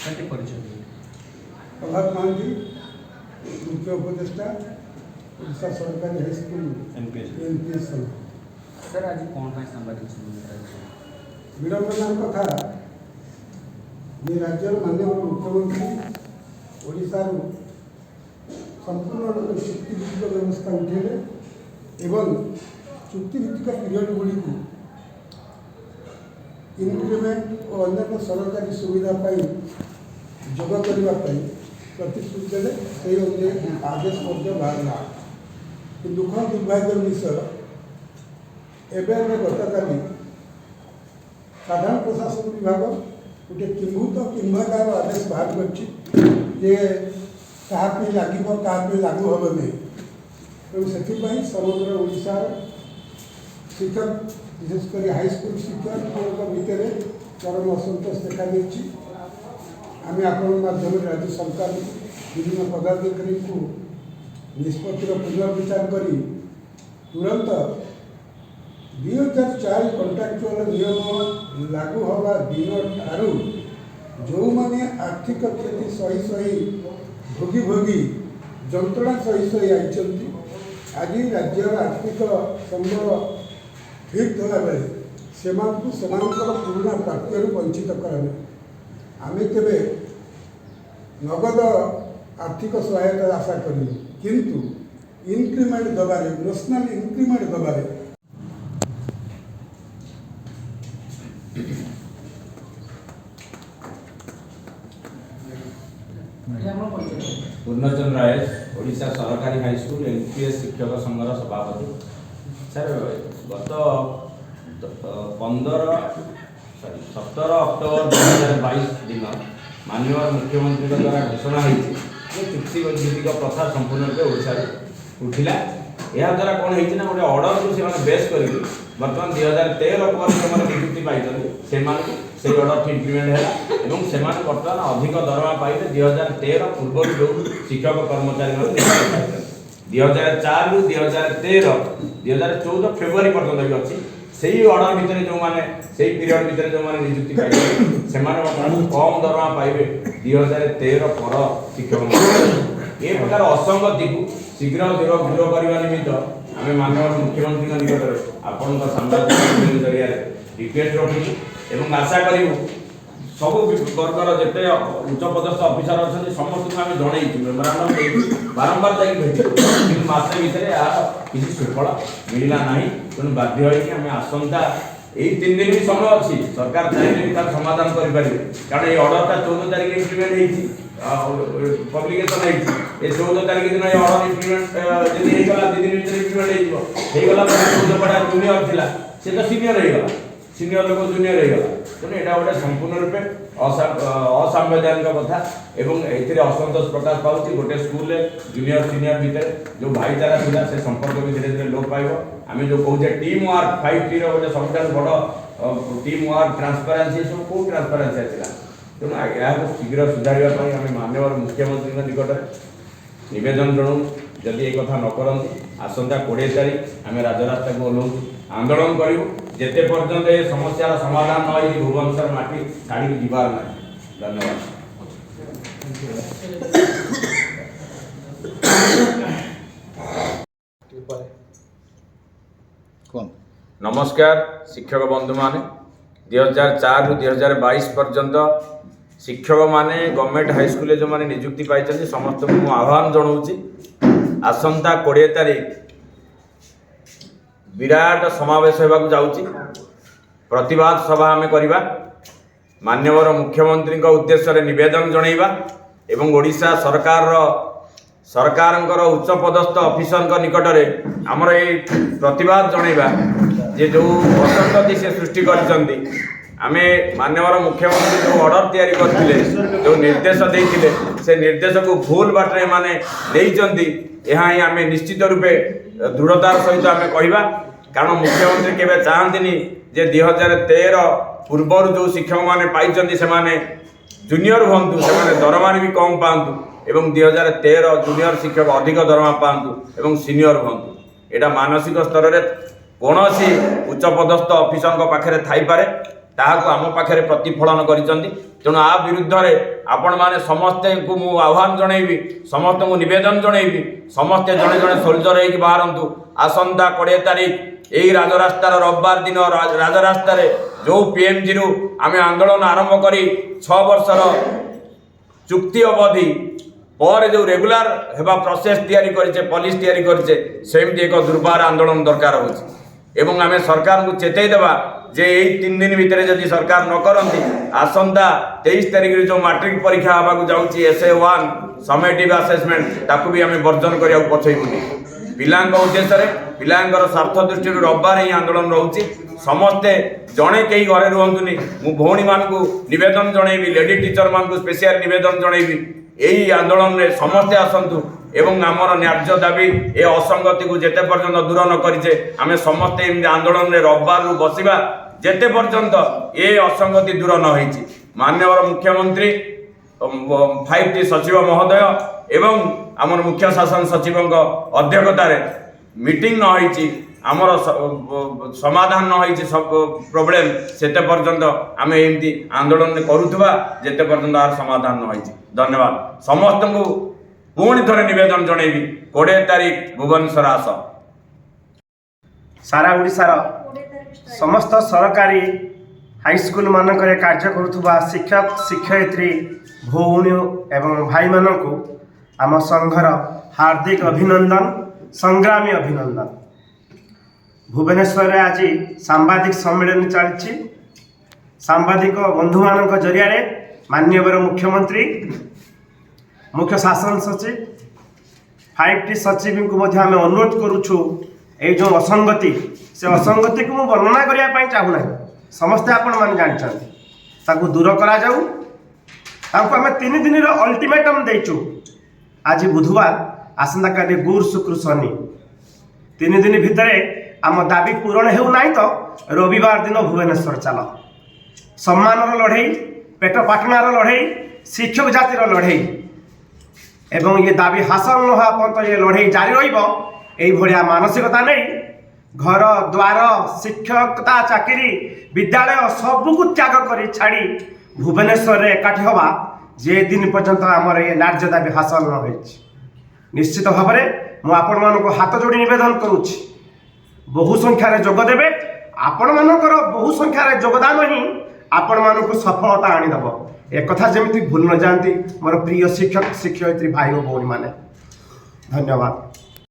ଟିକେ ପରିଚୟ ଦିଅନ୍ତୁ। ପ୍ରଭାତ ମହାନ୍ତି, ମୁଖ୍ୟ ଉପଦେଷ୍ଟା, ଓଡ଼ିଶା ସରକାରୀ ହାଇସ୍କୁଲ ଏନ୍ପିଏସ୍। ଏନ୍ପିଏସ୍ ସଂଘ। ସାର୍, ଆଜି କ'ଣ ପାଇଁ ସାମ୍ବାଦିକ ସମ୍ମିଳନୀ କରାଯାଇଛି? ବିଡ଼ମ୍ବନାର କଥା ଯେ ରାଜ୍ୟର ମାନ୍ୟବର ମୁଖ୍ୟମନ୍ତ୍ରୀ ଓଡ଼ିଶାରୁ ସମ୍ପୂର୍ଣ୍ଣ ରୂପେ ଚୁକ୍ତିଭିତ୍ତିକ ବ୍ୟବସ୍ଥା ଉଠାଇଲେ ଏବଂ ଚୁକ୍ତିଭିତ୍ତିକ ପିରିୟଡ଼ ଗୁଡ଼ିକୁ ଇନକ୍ରିମେଣ୍ଟ ଓ ଅନ୍ୟାନ୍ୟ ସରକାରୀ ସୁବିଧା ପାଇଁ ଯୋଗ କରିବା ପାଇଁ ପ୍ରତିଶ୍ରୁତି ଦେଲେ। ସେହି ଅନୁଯାୟୀ ଆଦେଶ ମଧ୍ୟ ବାହାରିଲା। କିନ୍ତୁ ଦୁଃଖ ଦୁର୍ଭାଗ୍ୟର ବିଷୟ, ଏବେ ଏବେ ଗତକାଲି ସାଧାରଣ ପ୍ରଶାସନ ବିଭାଗ ଗୋଟିଏ କିମ୍ଭୂତ କିମ୍ଭାକାର ଆଦେଶ ବାହାର କରିଛି ଯେ କାହା ପାଇଁ ଲାଗିବ, କାହା ପାଇଁ ଲାଗୁ ହେବ ନାହିଁ। ତେଣୁ ସେଥିପାଇଁ ସମଗ୍ର ଓଡ଼ିଶାର ଶିକ୍ଷକ, ବିଶେଷ କରି ହାଇସ୍କୁଲ ଶିକ୍ଷକଙ୍କ ଭିତରେ ଚରମ ଅସନ୍ତୋଷ ଦେଖାଦେଇଛି। ଆମେ ଆପଣଙ୍କ ମାଧ୍ୟମରେ ରାଜ୍ୟ ସରକାର ବିଭିନ୍ନ ପଦାଧିକାରୀଙ୍କୁ ନିଷ୍ପତ୍ତିର ପୁନର୍ବିଚାର କରି ତୁରନ୍ତ 2004 କଣ୍ଟ୍ରାକ୍ଚୁଆଲ ନିୟମ ଲାଗୁ ହେବା ଦିନଠାରୁ ଯେଉଁମାନେ ଆର୍ଥିକ କ୍ଷତି ସହି ସହି, ଭୋଗି ଭୋଗି, ଯନ୍ତ୍ରଣା ସହି ସହି ଆଇଛନ୍ତି, ଆଜି ରାଜ୍ୟର ଆର୍ଥିକ ସମ୍ବଳ ଠିକ୍ ଥିଲାବେଳେ ସେମାନଙ୍କୁ ସେମାନଙ୍କର ପୁରୁଣା ପ୍ରାପ୍ୟରୁ ବଞ୍ଚିତ କରାଯାଉ। ଆମେ କେବେ ନଗଦ ଆର୍ଥିକ ସହାୟତା ଆଶା କରିନୁ, କିନ୍ତୁ ଇନକ୍ରିମେଣ୍ଟ ଦେବାରେ, ନ୍ୟାସନାଲ ଇନକ୍ରିମେଣ୍ଟ ଦେବାରେ। ଆପଣ ପରିଚୟ ଦିଅନ୍ତୁ। ପୂର୍ଣ୍ଣଚନ୍ଦ୍ର ରାୟ, ଓଡ଼ିଶା ସରକାରୀ ହାଇସ୍କୁଲ ଏନ୍ପିଏସ୍ ଶିକ୍ଷକ ସଂଘର ସଭାପତି। ସାର୍, ଗତ 15, ସରି, 17 ଅକ୍ଟୋବର 2022 ଦିନ ମାନ୍ୟବର ମୁଖ୍ୟମନ୍ତ୍ରୀଙ୍କ ଦ୍ୱାରା ଘୋଷଣା ହେଇଛି ଯେ ଚୁକ୍ତିଭିତ୍ତିକ ପ୍ରଥା ସମ୍ପୂର୍ଣ୍ଣ ରୂପେ ଓଡ଼ିଶାରୁ ଉଠିଲା। ଏହାଦ୍ୱାରା କ'ଣ ହେଇଛି ନା, ଗୋଟେ ଅର୍ଡ଼ରକୁ ସେମାନେ ବେସ୍ କରିକି ବର୍ତ୍ତମାନ 2013 ପରେ ଯେଉଁମାନେ ନିଯୁକ୍ତି ପାଇଛନ୍ତି, ସେମାନଙ୍କୁ ସେଇ ଅର୍ଡ଼ରଟି ଇମ୍ପ୍ଲିମେଣ୍ଟ ହେଲା ଏବଂ ସେମାନେ ବର୍ତ୍ତମାନ ଅଧିକ ଦରମା ପାଇଲେ 2013 ପୂର୍ବରୁ ଯେଉଁ ଶିକ୍ଷକ କର୍ମଚାରୀମାନେ ନିଯୁକ୍ତି ପାଇଛନ୍ତି। 2004ରୁ 2013, 2014 ଫେବୃଆରୀ ପର୍ଯ୍ୟନ୍ତ ବି ଅଛି, ସେଇ ଅର୍ଡ଼ର ଭିତରେ ଯେଉଁମାନେ, ସେଇ ପିରିୟଡ଼ ଭିତରେ ଯେଉଁମାନେ ନିଯୁକ୍ତି ପାଇଛନ୍ତି, ସେମାନେ ବର୍ତ୍ତମାନ କମ୍ ଦରମା ପାଇବେ 2013 ପର ଶିକ୍ଷକମାନେ। ଏ ପ୍ରକାର ଅସଙ୍ଗତିକୁ ଶୀଘ୍ର ଦୂର ଦୂର କରିବା ନିମିତ୍ତ ଆମେ ମାନ୍ୟବର ମୁଖ୍ୟମନ୍ତ୍ରୀଙ୍କ ନିକଟରେ ଆପଣଙ୍କ ସାମ୍ବାଦିକ ସମ୍ମିଳନୀ ଜରିଆରେ ରିକ୍ୱେଷ୍ଟ ରଖୁଛୁ ଏବଂ ଆଶା କରିବୁ ସବୁ ବର୍ଗର ଯେତେ ଉଚ୍ଚ ପଦସ୍ଥ ଅଫିସର ଅଛନ୍ତି, ସମସ୍ତଙ୍କୁ ଆମେ ଜଣେଇଛୁ, ମେମୋରାଣ୍ଡମ୍ ଦେଇଛୁ, ବାରମ୍ବାର ଯାଇକି ଭେଟିଛୁ, କିନ୍ତୁ ମାସେ ଭିତରେ ଏହାର କିଛି ସୁଫଳ ମିଳିଲା ନାହିଁ। ତେଣୁ ବାଧ୍ୟ ହୋଇକି ଆମେ ଆସନ୍ତା ଏଇ 3 ଦିନ ବି ସମୟ ଅଛି, ସରକାର ଚାହିଁଲେ ବି ତାର ସମାଧାନ କରିପାରିବେ। କାରଣ ଏଇ ଅର୍ଡ଼ରଟା 14 ତାରିଖ ଇମ୍ପ୍ଲିମେଣ୍ଟ ହେଇଛି, ପବ୍ଲିକେସନ ହେଇଛି। ଏ 14 ତାରିଖ ଦିନ ଏ ଅର୍ଡ଼ର ଇମ୍ପ୍ଲିମେଣ୍ଟ ଯଦି ହେଇଗଲା, 2 ଦିନ ଭିତରେ ଇମ୍ପ୍ଲିମେଣ୍ଟ ହେଇଯିବ। ହେଇଗଲା ପରେ 14 ପଡ଼ା ଜୁନିୟର ଥିଲା, ସେ ତ ସିନିୟର ହେଇଗଲା, ସିନିୟର ଲୋକ ଜୁନିୟର ହେଇଗଲା। ତେଣୁ ଏଇଟା ଗୋଟେ ସମ୍ପୂର୍ଣ୍ଣ ରୂପେ ଅସାମ୍ବିଧାନିକ କଥା ଏବଂ ଏଥିରେ ଅସନ୍ତୋଷ ପ୍ରକାଶ ପାଉଛି। ଗୋଟେ ସ୍କୁଲରେ ଜୁନିୟର ସିନିୟର ଭିତରେ ଯେଉଁ ଭାଇଚାରା ଥିଲା, ସେ ସମ୍ପର୍କ ବି ଧୀରେ ଧୀରେ ଲୋପ ପାଇବ। ଆମେ ଯେଉଁ କହୁଛେ ଟିମ୍ ୱାର୍କ, 5 ଟିର ଗୋଟେ ସବୁଠାରୁ ବଡ଼ ଟିମ୍ ୱାର୍କ, ଟ୍ରାନ୍ସପାରେନ୍ସି, ଏସବୁ କେଉଁ ଟ୍ରାନ୍ସପାରେନ୍ସି ଆସିଲା? ତେଣୁ ଏହାକୁ ଶୀଘ୍ର ସୁଧାରିବା ପାଇଁ ଆମେ ମାନ୍ୟବର ମୁଖ୍ୟମନ୍ତ୍ରୀଙ୍କ ନିକଟରେ ନିବେଦନ ଜଣାଉଛୁ। ଯଦି ଏ କଥା ନ କରନ୍ତି, ଆସନ୍ତା 20 ତାରିଖ ଆମେ ରାଜରାସ୍ତାକୁ ଓହ୍ଲାଉଛୁ, ଆନ୍ଦୋଳନ କରିବୁ। ଯେତେ ପର୍ଯ୍ୟନ୍ତ ଏ ସମସ୍ୟାର ସମାଧାନ ନ ହେଇଛି, ଭୁବନେଶ୍ୱର ମାଟି ଛାଡ଼ିକି ଯିବାର ନାହିଁ। ଧନ୍ୟବାଦ। ଟିକେ ପରେ। କୁହନ୍ତୁ। ନମସ୍କାର ଶିକ୍ଷକ ବନ୍ଧୁମାନେ। 2004ରୁ 2022 ପର୍ଯ୍ୟନ୍ତ ଶିକ୍ଷକମାନେ ଗଭର୍ଣ୍ଣମେଣ୍ଟ ହାଇସ୍କୁଲରେ ଯେଉଁମାନେ ନିଯୁକ୍ତି ପାଇଛନ୍ତି, ସମସ୍ତଙ୍କୁ ମୁଁ ଆହ୍ୱାନ ଜଣାଉଛି, ଆସନ୍ତା 20 ତାରିଖ ବିରାଟ ସମାବେଶ ହେବାକୁ ଯାଉଛି। ପ୍ରତିବାଦ ସଭା ଆମେ କରିବା, ମାନ୍ୟବର ମୁଖ୍ୟମନ୍ତ୍ରୀଙ୍କ ଉଦ୍ଦେଶ୍ୟରେ ନିବେଦନ ଜଣାଇବା ଏବଂ ଓଡ଼ିଶା ସରକାରଙ୍କର ଉଚ୍ଚ ପଦସ୍ଥ ଅଫିସରଙ୍କ ନିକଟରେ ଆମର ଏଇ ପ୍ରତିବାଦ ଜଣାଇବା ଯେ ଯେଉଁ ଅସଙ୍ଗତି ସେ ସୃଷ୍ଟି କରିଛନ୍ତି, ଆମେ ମାନ୍ୟବର ମୁଖ୍ୟମନ୍ତ୍ରୀ ଯେଉଁ ଅର୍ଡ଼ର ତିଆରି କରିଥିଲେ, ଯେଉଁ ନିର୍ଦ୍ଦେଶ ଦେଇଥିଲେ, ସେ ନିର୍ଦ୍ଦେଶକୁ ଭୁଲ ବାଟରେ ଏମାନେ ନେଇଛନ୍ତି। ଏହା ହିଁ ଆମେ ନିଶ୍ଚିତ ରୂପେ ଦୃଢ଼ତାର ସହିତ ଆମେ କହିବା। କାରଣ ମୁଖ୍ୟମନ୍ତ୍ରୀ କେବେ ଚାହାନ୍ତିନି ଯେ 2013 ପୂର୍ବରୁ ଯେଉଁ ଶିକ୍ଷକମାନେ ପାଇଛନ୍ତି, ସେମାନେ ଜୁନିୟର ହୁଅନ୍ତୁ, ସେମାନେ ଦରମାରେ ବି କମ୍ ପାଆନ୍ତୁ ଏବଂ 2013 ଜୁନିୟର ଶିକ୍ଷକ ଅଧିକ ଦରମା ପାଆନ୍ତୁ ଏବଂ ସିନିୟର ହୁଅନ୍ତୁ। ଏଇଟା ମାନସିକ ସ୍ତରରେ କୌଣସି ଉଚ୍ଚପଦସ୍ଥ ଅଫିସରଙ୍କ ପାଖରେ ଥାଇପାରେ, ତାହାକୁ ଆମ ପାଖରେ ପ୍ରତିଫଳନ କରିଛନ୍ତି। ତେଣୁ ଆ ବିରୁଦ୍ଧରେ ଆପଣମାନେ ସମସ୍ତଙ୍କୁ ମୁଁ ଆହ୍ୱାନ ଜଣେଇବି, ସମସ୍ତଙ୍କୁ ନିବେଦନ ଜଣେଇବି, ସମସ୍ତେ ଜଣେ ଜଣେ ସୋଲଜର ହେଇକି ବାହାରନ୍ତୁ। ଆସନ୍ତା 20 ତାରିଖ ଏଇ ରାଜରାସ୍ତାର ରବିବାର ଦିନ ରାଜରାସ୍ତାରେ ଯେଉଁ ପିଏମ୍ଜିରୁ ଆମେ ଆନ୍ଦୋଳନ ଆରମ୍ଭ କରି 6 ବର୍ଷର ଚୁକ୍ତି ଅବଧି ପରେ ଯେଉଁ ରେଗୁଲାର ହେବା ପ୍ରୋସେସ୍ ତିଆରି କରିଛେ, ପଲିସି ତିଆରି କରିଛେ, ସେମିତି ଏକ ଦୁର୍ବାର ଆନ୍ଦୋଳନ ଦରକାର ହେଉଛି। ଏବଂ ଆମେ ସରକାରଙ୍କୁ ଚେତାଇ ଦେବା ଯେ ଏଇ 3 ଦିନ ଭିତରେ ଯଦି ସରକାର ନ କରନ୍ତି, ଆସନ୍ତା 23 ତାରିଖରେ ଯେଉଁ ମାଟ୍ରିକ ପରୀକ୍ଷା ହେବାକୁ ଯାଉଛି, SA 1 summative assessment, ତାକୁ ବି ଆମେ ବର୍ଜନ କରିବାକୁ ପଛେଇବୁନି। ପିଲାଙ୍କ ଉଦ୍ଦେଶ୍ୟରେ, ପିଲାଙ୍କର ସ୍ୱାର୍ଥ ଦୃଷ୍ଟିରୁ ରବିବାର ଏହି ଆନ୍ଦୋଳନ ରହୁଛି। ସମସ୍ତେ ଜଣେ କେହି ଘରେ ରୁହନ୍ତୁନି। ମୁଁ ଭଉଣୀମାନଙ୍କୁ ନିବେଦନ ଜଣେଇବି, ଲେଡି ଟିଚରମାନଙ୍କୁ ସ୍ପେଶିଆଲ ନିବେଦନ ଜଣେଇବି, ଏଇ ଆନ୍ଦୋଳନରେ ସମସ୍ତେ ଆସନ୍ତୁ ଏବଂ ଆମର ନ୍ୟାଯ୍ୟ ଦାବି ଏ ଅସଙ୍ଗତିକୁ ଯେତେ ପର୍ଯ୍ୟନ୍ତ ଦୂର ନ କରିଛେ, ଆମେ ସମସ୍ତେ ଏମିତି ଆନ୍ଦୋଳନରେ ରବିବାରରୁ ବସିବା ଯେତେ ପର୍ଯ୍ୟନ୍ତ ଏ ଅସଙ୍ଗତି ଦୂର ନ ହେଇଛି। ମାନ୍ୟବର ମୁଖ୍ୟମନ୍ତ୍ରୀ, 5ଟି ସଚିବ ମହୋଦୟ ଏବଂ ଆମର ମୁଖ୍ୟ ଶାସନ ସଚିବଙ୍କ ଅଧ୍ୟକ୍ଷତାରେ ମିଟିଂ ନ ହେଇଛି, ଆମର ସମାଧାନ ନ ହେଇଛି ସବୁ ପ୍ରୋବ୍ଲେମ୍, ସେତେ ପର୍ଯ୍ୟନ୍ତ ଆମେ ଏମିତି ଆନ୍ଦୋଳନ କରୁଥିବା ଯେତେ ପର୍ଯ୍ୟନ୍ତ ଆର ସମାଧାନ ନ ହେଇଛି। ଧନ୍ୟବାଦ ସମସ୍ତଙ୍କୁ। ପୁଣି ଥରେ ନିବେଦନ ଜଣେଇବି, 20 ତାରିଖ ଭୁବନେଶ୍ୱର ଆସ। ସାରା ଓଡ଼ିଶାର ସମସ୍ତ ସରକାରୀ ହାଇସ୍କୁଲ ମାନଙ୍କରେ କାର୍ଯ୍ୟ କରୁଥିବା ଶିକ୍ଷକ, ଶିକ୍ଷୟିତ୍ରୀ, ଭଉଣୀ ଏବଂ ଭାଇମାନଙ୍କୁ ଆମ ସଂଘର ହାର୍ଦ୍ଦିକ ଅଭିନନ୍ଦନ, ସଂଗ୍ରାମୀ ଅଭିନନ୍ଦନ। ଭୁବନେଶ୍ୱରରେ ଆଜି ସାମ୍ବାଦିକ ସମ୍ମିଳନୀ ଚାଲିଛି। ସାମ୍ବାଦିକ ବନ୍ଧୁମାନଙ୍କ ଜରିଆରେ ମାନ୍ୟବର ମୁଖ୍ୟମନ୍ତ୍ରୀ, ମୁଖ୍ୟ ଶାସନ ସଚିବ, 5ଟି ସଚିବଙ୍କୁ ମଧ୍ୟ ଆମେ ଅନୁରୋଧ କରୁଛୁ, ଏଇ ଯେଉଁ ଅସଙ୍ଗତି, ସେ ଅସଙ୍ଗତିକୁ ମୁଁ ବର୍ଣ୍ଣନା କରିବା ପାଇଁ ଚାହୁଁନାହିଁ, ସମସ୍ତେ ଆପଣମାନେ ଜାଣିଛନ୍ତି, ତାକୁ ଦୂର କରାଯାଉ। ତାଙ୍କୁ ଆମେ 3 ଦିନର ଅଲ୍ଟିମେଟମ୍ ଦେଇଛୁ। ଆଜି ବୁଧବାର, ଆସନ୍ତାକାଲି ଗୁରୁ, ଶୁକ୍ର, ଶନି, 3 ଦିନ ଭିତରେ ଆମ ଦାବି ପୂରଣ ହେଉନାହିଁ ତ ରବିବାର ଦିନ ଭୁବନେଶ୍ୱର ଚାଲ। ସମ୍ମାନର ଲଢ଼େଇ, ପେଟ ପାଟଣାର ଲଢ଼େଇ, ଶିକ୍ଷକ ଜାତିର ଲଢ଼େଇ ଏବଂ ଇଏ ଦାବି ହାସଲ ନ ହେବା ପର୍ଯ୍ୟନ୍ତ ଏ ଲଢ଼େଇ ଜାରି ରହିବ। ଏଇଭଳିଆ ମାନସିକତା ନେଇ ଘର ଦ୍ୱାର, ଶିକ୍ଷକତା ଚାକିରି, ବିଦ୍ୟାଳୟ ସବୁକୁ ତ୍ୟାଗ କରି ଛାଡ଼ି ଭୁବନେଶ୍ୱରରେ ଏକାଠି ହେବା ଯେ ଦିନ ପର୍ଯ୍ୟନ୍ତ ଆମର ଏ ନ୍ୟାଯ୍ୟ ଦାବି ହାସଲ ନ ହୋଇଛି। ନିଶ୍ଚିତ ଭାବରେ ମୁଁ ଆପଣମାନଙ୍କୁ ହାତ ଯୋଡ଼ି ନିବେଦନ କରୁଛି, ବହୁ ସଂଖ୍ୟାରେ ଯୋଗ ଦେବେ। ଆପଣମାନଙ୍କର ବହୁ ସଂଖ୍ୟାରେ ଯୋଗଦାନ ହିଁ ଆପଣମାନଙ୍କୁ ସଫଳତା ଆଣିଦେବ। ଏକଥା ଯେମିତି ଭୁଲି ନ ଯାଆନ୍ତି ମୋର ପ୍ରିୟ ଶିକ୍ଷକ, ଶିକ୍ଷୟିତ୍ରୀ ଭାଇ ଓ ଭଉଣୀମାନେ। ଧନ୍ୟବାଦ।